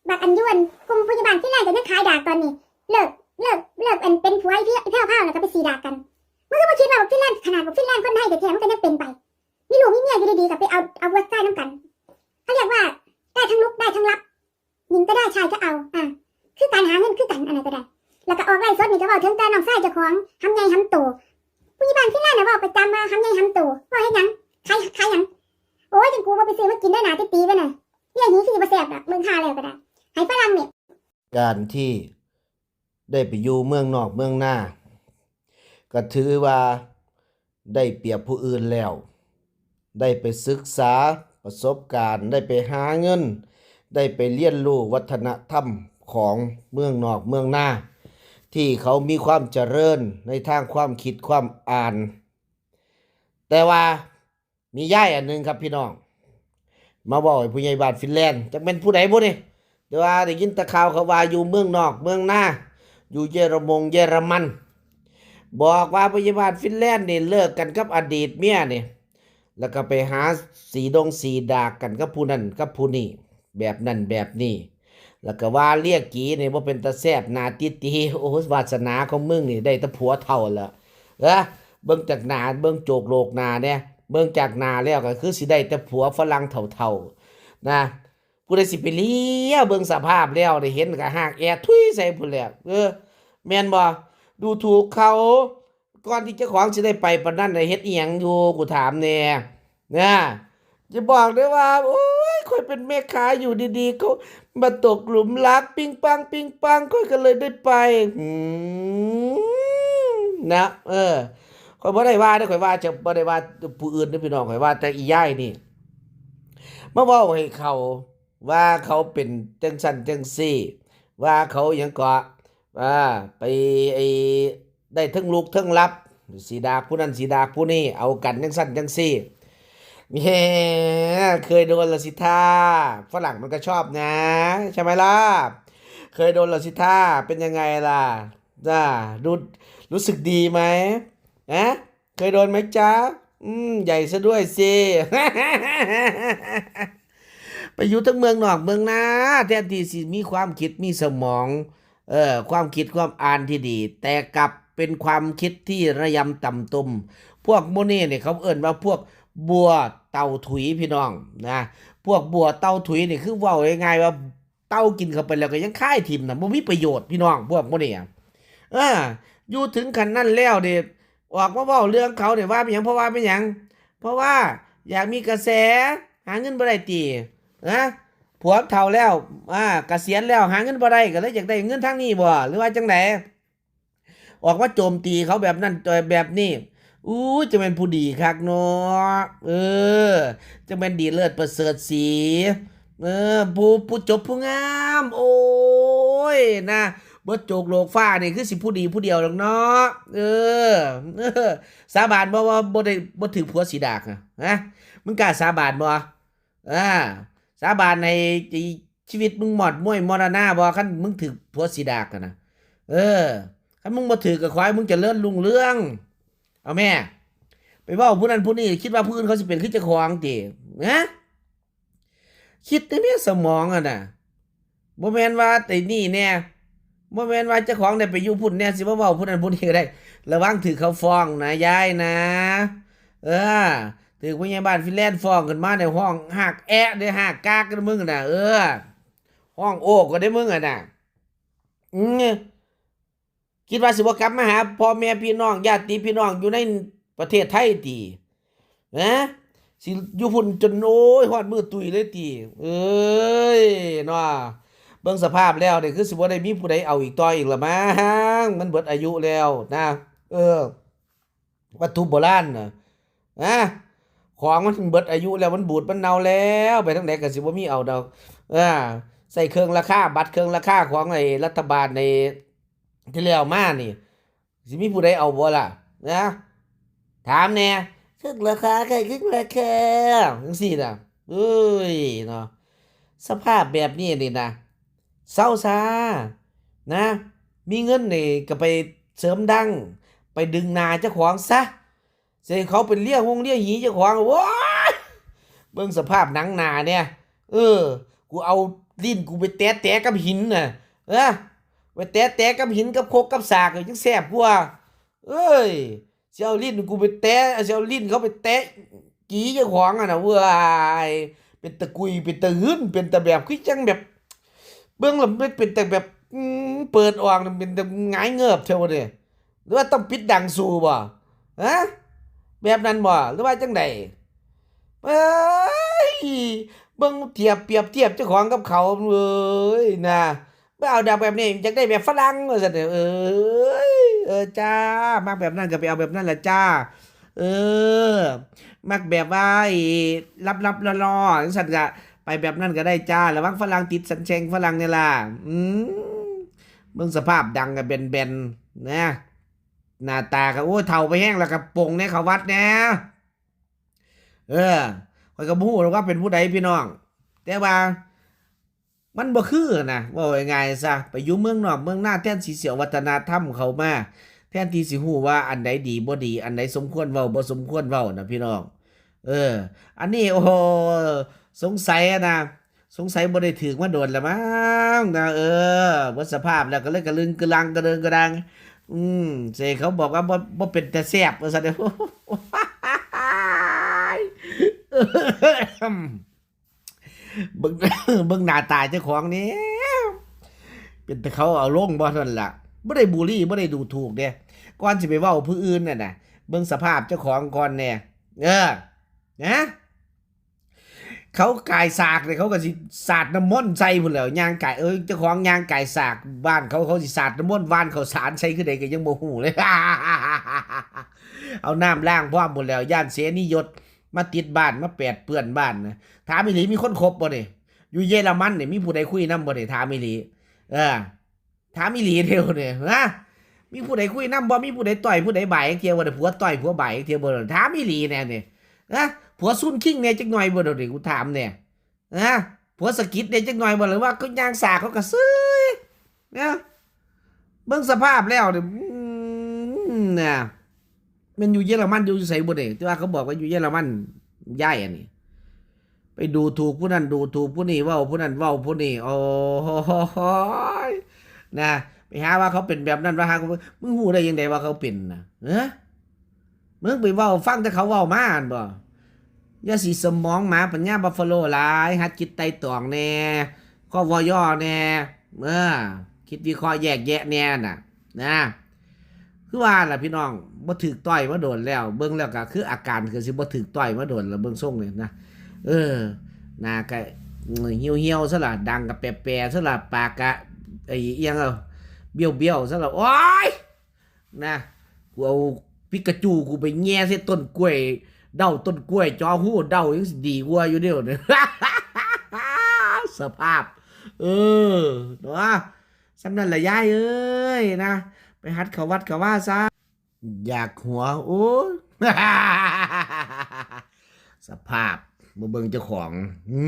ບັກອັນຢູ່ອັນກຸ່ມພະຍາບານຟິນແລນກໍຍັງຂາຍດາກຕອນນີ້ ເລີກ ເລີກ ເລີກອັນເປັນຜົວອີ່ແພ້ວໆ ແລ້ວກໍໄປສີດາກກັນ. ມຶງກໍບໍ່ຄິດວ່າບັກຟິນແລນ ຂະໜາດບັກຟິນແລນຄົນໄທແທ້ໆ ມັນກໍຍັງເປັນໄປ ມີລູກມີເມຍຢູ່ດີໆ ກໍໄປເອົາ ເອົາຜູ້ຊາຍນຳກັນ. ເຂົາຮຽກວ່າໄດ້ທັງລຸກໄດ້ທັງລັບ ຍິງກໍໄດ້ຊາຍກໍເອົາ ອ່າ ຄືການຫາເງິນຄືກັນ ອັນໃດກໍໄດ້. ແລ້ວກໍອອກໄລຟ໌ສົດນີ້ກໍເວົ້າເຖິງແຕ່ນ້ອງຊາຍເຈົ້າຂອງ ຫຳໃຫຍ່ຫຳໂຕ. ຜູ້ໃຫຍ່ບ້ານຟິນແລນນະເວົ້າປະຈຳວ່າ ຫຳໃຫຍ່ຫຳໂຕ ເວົ້າເຮັດຫຍັງ? ຂາຍ ຂາຍຫຍັງ? ໂອ້ຍ ຈັ່ງກູບໍ່ໄປຊື້ມາກິນເດີໜ້າຕິຕີໄປນະ ເບຍຫີຄືຊິບໍ່ແຊບດອກ ເບິ່ງທ່າແລ້ວກໍໄດ້ ໃຫ້ຝຣັ່ງນີ້. ການທີ່ໄດ້ໄປຢູ່ເມືອງນອກເມືອງນາ ກໍຖືວ່າໄດ້ປຽບຜູ້ອື່ນແລ້ວ ໄດ້ໄປສຶກສາປະສົບການ ໄດ້ໄປຫາເງິນ ໄດ້ໄປຮຽນຮູ້ວັດທະນະທຳຂອງເມືອງນອກເມືອງນາ ທີ່ເຂົາມີຄວາມຈະເລີນໃນທາງຄວາມຄິດຄວາມອ່ານ. ແຕ່ວ່າມີຍາຍອັນໜຶ່ງຄັບພີ່ນ້ອງ ມາເວົ້າໃຫ້ຜູ້ໃຫຍ່ບ້ານຟິນແລນ ຈັກແມ່ນຜູ້ໃດບຸນີ້ ແຕ່ວ່າໄດ້ຍິນແຕ່ຂ່າວເຂົາວ່າຢູ່ເມືອງນອກເມືອງນາ ຢູ່ເຢຍລະມົງເຢຍລະມັນ ບອກວ່າຜູ້ໃຫຍ່ບ້ານຟິນແລນນີ້ເລີກກັນກັບອະດີດເມຍນີ້ ແລ້ວກໍໄປຫາສີດົງສີດາກັນກັບຜູ້ນັ້ນກັບຜູ້ນີ້ ແບບນັ້ນແບບນີ້ ແລ້ວກໍວ່າເລຍກີນີ້ບໍ່ເປັນຕາແຊບ ໜ້າຕິຕີ ໂອ້ຍ ວາສະໜາຂອງມຶງນີ້ໄດ້ແຕ່ຜົວເຖົ້າລະ ເອີ ເບິ່ງຈາກໜ້າ ເບິ່ງໂຈກໂຫຼກໜ້າແດ່ ເບິ່ງຈາກໜ້າແລ້ວກໍຄືຊິໄດ້ແຕ່ຜົວຝຣັ່ງເຖົ້າໆ ນະ. ຜູ້ໃດຊິໄປເລຍເບິ່ງສະພາບແລ້ວ ໄດ້ເຫັນກໍຮາກແອທຸຍໃສ່ພຸ້ນແຫຼະ ເອີ ແມ່ນບໍ່? ດູຖູກເຂົາ ກ່ອນທີ່ເຈົ້າຂອງຊິໄດ້ໄປປານນັ້ນ ໄດ້ເຮັດອີ່ຫຍັງຢູ່ ກູຖາມແດ່ ນະ. ຢ່າບອກເດີວ່າ ໂອ້ຍ ຂ້ອຍເປັນແມ່ຄ້າຢູ່ດີໆ ເຂົາມາຕົກຫຼຸມລັກ ປິງປັງ ປິງປັງ ຂ້ອຍກໍເລີຍໄດ້ໄປ ອືມ ນະ ເອີ ຂ້ອຍບໍ່ໄດ້ວ່າເດີ ຂ້ອຍວ່າຈະບໍ່ໄດ້ວ່າຜູ້ອື່ນເດີພີ່ນ້ອງ ຂ້ອຍວ່າແຕ່ອີ່ຍາຍນີ້ ມາເວົ້າໃຫ້ເຂົາວ່າເຂົາເປັນຈັ່ງຊັ້ນຈັ່ງຊີ້ ວ່າເຂົາຫຍັງເກາະ ອ່າ ໄປ ໄອ້ ໄດ້ເທິງລຸກເທິງລັບ ສີດາກຜູ້ນັ້ນສີດາກຜູ້ນີ້ ເອົາກັນຈັ່ງຊັ້ນຈັ່ງຊີ້ ແໝ ເຄີຍໂດນລະສິທ່າ ຝຣັ່ງມັນກໍຊອບນະ ໃຊ່ໄໝລະ? ເຄີຍໂດນລະສິທ່າ ເປັນຍັງໄງລະ? ອ່າ ຮູ້ ຮູ້ສຶກດີໄໝ? ຮະ? ເຄີຍໂດນໄໝຈ໊ະ? ອືມ ໃຫຍ່ຊະດ້ວຍຊິ ໄປຢູ່ທັງເມືອງນອກເມືອງນາ ແທນທີ່ຊິມີຄວາມຄິດມີສະໝອງ ເອີ ຄວາມຄິດຄວາມອ່ານທີ່ດີ ແຕ່ກັບເປັນຄວາມຄິດທີ່ລະຍຳຕ່ຳຕົມ. ພວກໝູ່ນີ້ນີ້ເຂົາເອີ້ນວ່າພວກບົວເຕົ່າຖຸຍພີ່ນ້ອງນະ ພວກບົວເຕົ່າຕຸຍນີ້ ຄືເວົ້າງ່າຍໆວ່າ ເຕົ່າກິນເຂົ້າໄປແລ້ວກໍຍັງຄາຍຖິ້ມນະ ບໍ່ມີປະໂຫຍດພີ່ນ້ອງ ພວກໝູ່ນີ້ ເອີ ຢູ່ເຖິງຂັ້ນນັ້ນແລ້ວນີ້ ອອກມາເວົ້າເລື່ອງເຂົານີ້ວ່າເປັນຫຍັງ? ເພາະວ່າເປັນຫຍັງ? ເພາະວ່າຢາກມີກະແສ ຫາເງິນບໍ່ໄດ້ຕິ? ຮະ? ຜົວເຖົ້າແລ້ວ ອາ ກະສຽນແລ້ວ ຫາເງິນບໍ່ໄດ້ ກໍເລີຍຢາກໄດ້ເງິນທາງນີ້ບໍ ຫຼືວ່າຈັ່ງໃດ? ອອກມາໂຈມຕີເຂົາແບບນັ້ນແບບນີ້ ອູ້ຍ ຈັ່ງແມ່ນຜູ້ດີຄັກເນາະ ເອີ ຈັ່ງແມ່ນດີເລີດປະເສີດສີ ເອີ ຜູ້ ຜູ້ຈົບຜູ້ງາມ ໂອ້ຍ ນະ ເບິດໂຈກໂລກຟ້ານີ້ ຄືຊິຜູ້ດີຜູ້ດຽວດອກເນາະ ເອີ ສາບານບໍ່ວ່າບໍ່ໄດ້ ບໍ່ຖືກຜົວສີດາກ ຮະ ມຶງກ້າສາບານບໍ່? ອ່າ ສາບານໃຫ້ ໃຫ້ຊີວິດມຶງມອດມ້ວຍມໍລະນະບໍ່ ຄັນມຶງຖືກຜົວສີດາກຫັ້ນນະ? ເອີ ຄັນມຶງບໍ່ຖືກກໍຂໍໃຫ້ມຶງຈະເລີນຮຸ່ງເຮືອງ ເອົາແມ້ ໄປເວົ້າຜູ້ນັ້ນຜູ້ນີ້ ຄິດວ່າຜູ້ອື່ນເຂົາຊິເປັນຄືເຈົ້າຂອງຕິ? ຮະ? ຄິດໃນແມ່ສະໝອງຫັ້ນນະ ບໍ່ແມ່ນວ່າໄອ້ນີ້ແດ່ ບໍ່ແມ່ນວ່າເຈົ້າຂອງໄດ້ໄປຢູ່ພຸ້ນແດ່ ຊິມາເວົ້າຜູ້ນັ້ນຜູ້ນີ້ກໍໄດ້ ລະວັງຖືກເຂົາຟ້ອງນະ ຍາຍນະ ເອີ ຖືກຜູ້ໃຫຍ່ບ້ານຟິນແລນຟ້ອງຂຶ້ນມານີ້ ຮ້ອງຮາກແອະເດ້ ຮາກກາກນະມຶງນະ ເອີ ຮ້ອງໂອກກໍໄດ້ມຶງຫັ້ນນະ ອືມ ຄິດວ່າຊິບໍ່ກັບມາຫາພໍ່ແມ່ພີ່ນ້ອງ ຍາດຕິພີ່ນ້ອງຢູ່ໃນປະເທດໄທຕິ? ຮະ? ຊິຢູ່ພຸ້ນຈົນ ໂອ້ຍ ຮອດມື້ຕຸ້ຍເລີຍຕິ? ເອີຍ ເນາະ ເບິ່ງສະພາບແລ້ວນີ້ ຄືຊິບໍ່ໄດ້ມີຜູ້ໃດເອົາອີກຕໍ່ອີກລະມັງ ມັນເບິດອາຍຸແລ້ວນະ ເອີ ວັດຖຸໂບລານນະ ນະ ຂອງມັນເບິດອາຍຸແລ້ວ ມັນບູດມັນເນົ່າແລ້ວ ໄປທາງໃດກໍຊິບໍ່ມີເອົາດອກ ເອີ ໃຊ້ເຄື່ອງລາຄາ ບັດເຄື່ອງລາຄາຂອງໄອ້ລັດຖະບານໄອ້ທີ່ແລ້ວມານີ້ ຊິມີຜູ້ໃດເອົາບໍ່ລະ ນະ ຖາມແດ່ ເຄື່ອງລາຄາ ຂາຍເຄື່ອງລາຄາ ຈັ່ງຊີ້ນະ ເອີຍ ເນາະ ສະພາບແບບນີ້ນີ້ນະ ເຊົາຊາ ນະ ມີເງິນນີ້ກໍໄປເສີມດັງ ໄປດຶງໜ້າເຈົ້າຂອງຊະ ຊິໃຫ້ເຂົາໄປເລຍຫົງເລຍຫີເຈົ້າຂອງ ໂອ້ຍ ເບິ່ງສະພາບໜັງໜ້າແດ່ ເອີ ກູເອົາ ຫຼິ້ນກູໄປແຕະແຕະກັບຫີນນະ ເອີ ໄປແຕະແຕະກັບຫີນ ກັບຄົກກັບສາກ ຈັ່ງແຊບກວ່າ. ເອີຍ ຊິເອົາຫຼິ້ນກູໄປແຕະ ຊິເອົາຫຼິ້ນເຂົາໄປແຕະກີເຈົ້າຂອງຫັ້ນນະ ເວີ້ຍ ເປັນຕາກຸຍ ເປັນຕາຫຶນ ເປັນຕາແບບ ຄືຈັ່ງແບບ ເບິ່ງແລ້ວມັນເປັນຕາແບບ ອືມ ເປີດອອກນີ້ເປັນຕາຫງາຍເງີບແທ້ບໍ່ນີ້ ຫຼືວ່າຕ້ອງປິດດັງສູ້ບໍ່? ຮະ ແບບນັ້ນບໍ່ ຫຼືວ່າຈັ່ງໃດ? ເອີຍ ເບິ່ງທຽບ ປຽບທຽບເຈົ້າຂອງກັບເຂົາ ເອີຍ ນະ ບໍ່ເອົາດອກແບບນີ້ ຢາກໄດ້ແບບຝຣັ່ງ ວ່າຊັ້ນເດີ. ເອີຍ ເອີ ຈ້າ ມັກແບບນັ້ນກໍໄປເອົາແບບນັ້ນລະຈ້າ. ເອີ ມັກແບບວ່າ ເອີ ລັບໆຫຼໍ່ໆ ຈັ່ງຊັ້ນກໍໄປແບບນັ້ນກໍໄດ້ຈ້າ. ລະວັງຝຣັ່ງຕິດສັນແຊງຝຣັ່ງແດ່ລະ. ອືມ ເບິ່ງສະພາບ ດັງກໍແບນໆ ນະ ໜ້າຕາກໍ ໂອ້ ເຖົ້າໄປແຮງ ລະກະປົງແດ່ ເຂົ້າວັດແດ່. ເອີ ຂ້ອຍກໍບໍ່ຮູ້ດອກວ່າເປັນຜູ້ໃດພີ່ນ້ອງ ແຕ່ວ່າມັນບໍ່ຄືນະ ເວົ້າງ່າຍໆຊະ. ໄປຢູ່ເມືອງນອກເມືອງນາ ແທນທີ່ຊິເອົາວັດທະນະທຳເຂົ້າມາ ແທນທີ່ຊິຮູ້ວ່າອັນໃດດີບໍ່ດີ ອັນໃດສົມຄວນເວົ້າບໍ່ສົມຄວນເວົ້ານະພີ່ນ້ອງ. ເອີ ອັນນີ້ ໂອ້ໂຫ ສົງໄສນະ ສົງໄສບໍ່ໄດ້ຖືກມາດົນລະມັ້ງນະ. ເອີ ເບິດສະພາບແລ້ວ ກໍເລີຍກະລຶງກະລັງກະເດີງກະດັງ. ອືມ ເສເຂົາບອກວ່າບໍ່ ບໍ່ເປັນຕາແຊບ ວ່າຊັ້ນເດ. ເບິ່ງ ເບິ່ງໜ້າຕາເຈົ້າຂອງແດ່ ເປັນຕາເຂົາເອົາລົງບໍ່ ເທົ່ານັ້ນລະ. ບໍ່ໄດ້ບູລີ ບໍ່ໄດ້ດູຖູກເດ້ ກ່ອນຊິໄປເວົ້າຜູ້ອື່ນນັ້ນນະ ເບິ່ງສະພາບເຈົ້າຂອງກ່ອນແດ່. ເອີ ນະ ເຂົາກາຍສາກນີ້ ເຂົາກໍຊິສາດນ້ຳມົນໃສ່ພຸ້ນແຫຼ້ວ ຍ່າງກາຍ ເອີ ເຈົ້າຂອງຍ່າງກາຍສາກບ້ານເຂົາ ເຂົາຊິສາດນ້ຳມົນ ຫວ່ານເຂົ້າສານໃສ່ຄືໃດກໍຍັງບໍ່ຮູ້ເລີຍ. ເອົານ້ຳລ້າງພ້ອມພຸ້ນແຫຼ້ວ ຢ້ານເສຍນິຍົດມາຕິດບ້ານ ມາແປດເປື້ອນບ້ານນະ. ຖາມອີ່ຫຼີ ມີຄົນຄົບບໍ່ນີ້? ຢູ່ເຢຍລະມັນນີ້ ມີຜູ້ໃດຄຸຍນຳບໍ່ນີ້? ຖາມອີ່ຫຼີ ເອີ ຖາມອີ່ຫຼີເດນີ້ ຮະ ມີຜູ້ໃດຄຸຍນຳບໍ່? ມີຜູ້ໃດຕ້ອຍຜູ້ໃດບາຍຈັກເທື່ອບໍ່? ໄດ້ຜົວຕ້ອຍຜົວບາຍຈັກເທື່ອບໍ່? ຖາມອີ່ຫຼີແດ່ນີ້ ຮະ ຜົວຊຸນຄິງແດ່ຈັກໜ່ອຍບໍ່? ດຽວນີ້ກູຖາມແດ່ ຮະ ຜົວສະກິດແດ່ຈັກໜ່ອຍບໍ່? ຫຼືວ່າເຂົາຍ່າງສາກເຂົາກະເຊີຍ ນະ ເບິ່ງສະພາບແລ້ວນີ້ ອືມ ນະ ແມ່ນຢູ່ເຢຍລະມັນ ຢູ່ ຢູ່ໃສບໍ່ນີ້? ແຕ່ວ່າເຂົາບອກວ່າຢູ່ເຢຍລະມັນ ຍາຍອັນນີ້ ໄປດູຖູກຜູ້ນັ້ນ ດູຖູກຜູ້ນີ້ ເວົ້າຜູ້ນັ້ນ ເວົ້າຜູ້ນີ້ ໂອ້ຍ ນະ ໄປຫາວ່າເຂົາເປັນແບບນັ້ນ ວ່າຫາ ມຶງຮູ້ໄດ້ຈັ່ງໃດວ່າເຂົາເປັນນະ? ຮະ ມຶງໄປເວົ້າ ຟັງແຕ່ເຂົາເວົ້າມາຫັ້ນບໍ່? ຢ່າຊິສະໝອງໝາປັນຍາບັບຟາໂລຫຼາຍ ຫັດຄິດໄຕ່ຕອງແດ່ ຄວຍ ແດ່ ເອີ ຄິດວິເຄາະແຍກແຍະແດ່ນະ ນະ. ຄືວ່າລະພີ່ນ້ອງ ບໍ່ຖືກຕ້ອຍມາດົນແລ້ວ ເບິ່ງແລ້ວກໍຄືອາການຄືຊິບໍ່ຖືກຕ້ອຍມາດົນລະ ເບິ່ງຊົງນີ້ນະ. ເອີ ໜ້າກໍຫ່ຽວໆຊະລະ ດັງກໍແປໆຊະລະ ປາກກະ ໄອ້ ອີ່ຫຍັງ ບ້ຽວໆຊະລະ. ໂອ້ຍ ນະ ກູເອົາປິກາຈູກູໄປແຍ່ໃສ່ຕົ້ນກ້ວຍ ເດົ້າຕົ້ນກ້ວຍ ເຈາະຮູເດົ້າ ຍັງຊິດີກວ່າຢູ່ເດນີ້. ສະພາບ ເອີ ເນາະ ສ່ຳນັ້ນລະຍາຍເອີຍນະ ໄປຫັດເຂົ້າວັດເຂົ້າວາຊະ. ຢາກຫົວ ໂອ້ຍ ສະພາບ ບໍ່ເບິ່ງເຈົ້າຂອງ ຫື.